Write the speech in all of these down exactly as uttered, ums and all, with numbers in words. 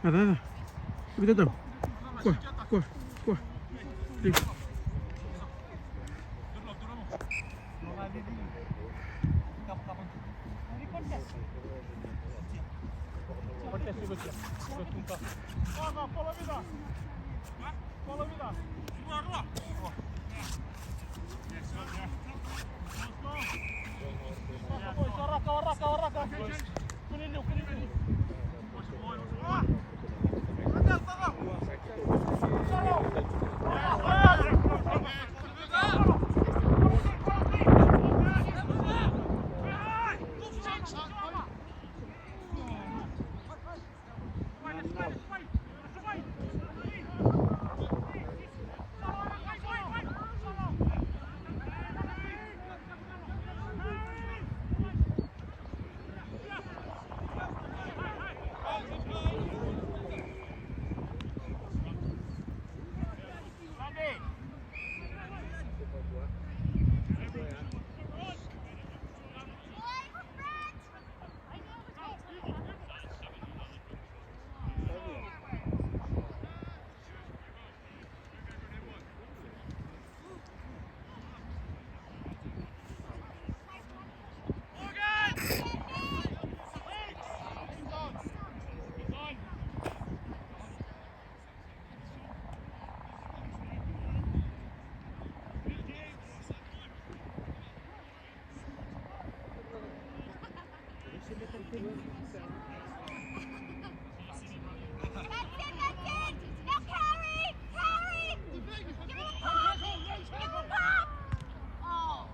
Nada, nada. Evita tau. Kua, kua, kua. Please. That's it, that's it! Now carry! Carry! Give him a pop! Give him a pop! Oh.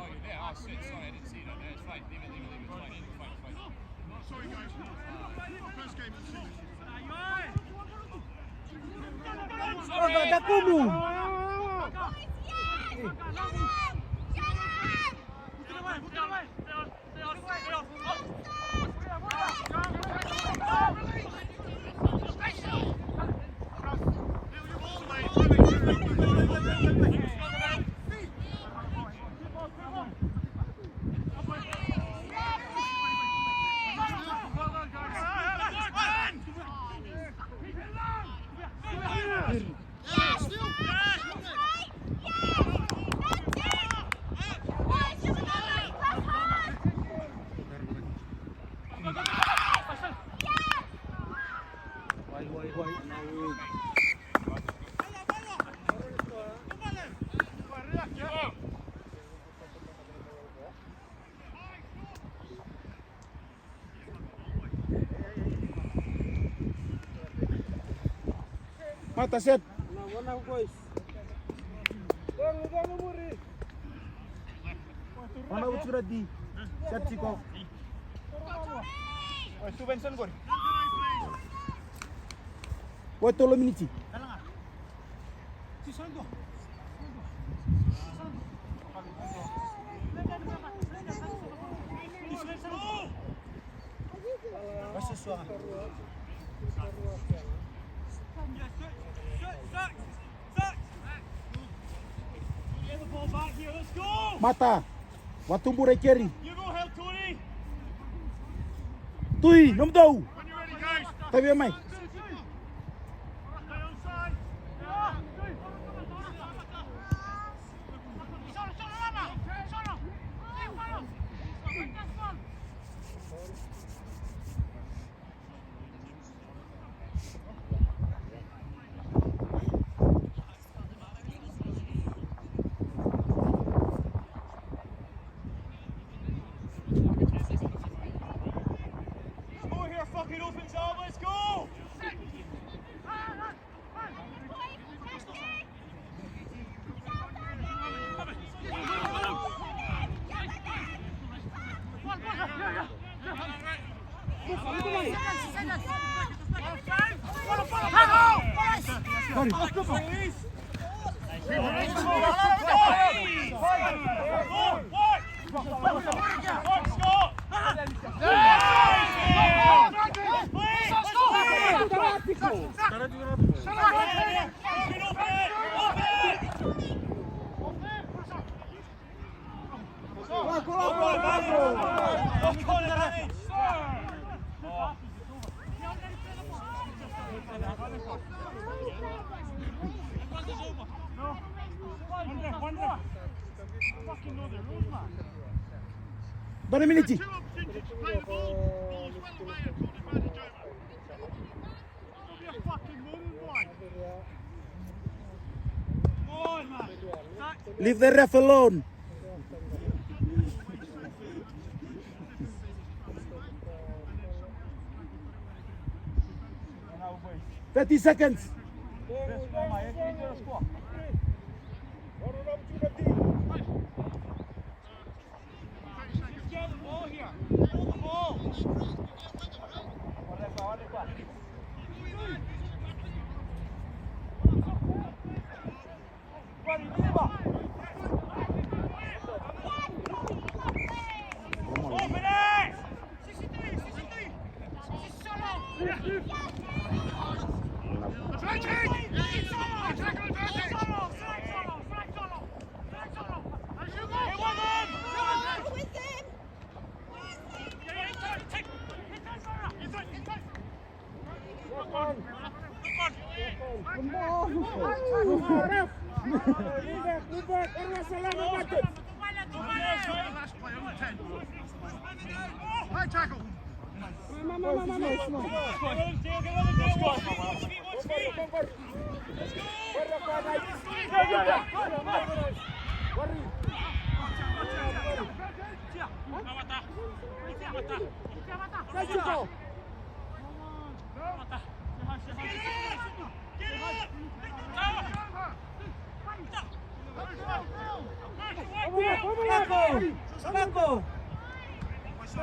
Oh, you're there. Oh, shit. Sorry, I didn't see you down there. It's fine. Leave it, leave it, leave it. It's fine. It's fine, it's fine. Sorry, guys. First game of the season. Sorry. Yes! Yes! Yes! Mata, set. Mana ucurati. Set tiko. Oi, tu Benson qori. Oi, tolu miniti. Mata. Vatuburai keri. Tui, nomudou. Tavia mai. Score here, fucking Orphans Harbour, let's go! Bara miniti. Leave the ref alone. Thirty seconds.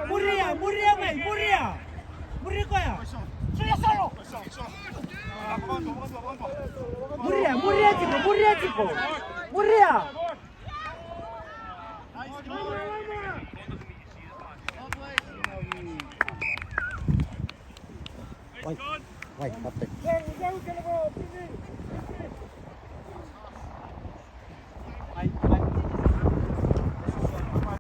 Muria, muria mai, muria. Muria koya. Muria, muria tiko, muria tiko. Muria. Wai, wai, wai.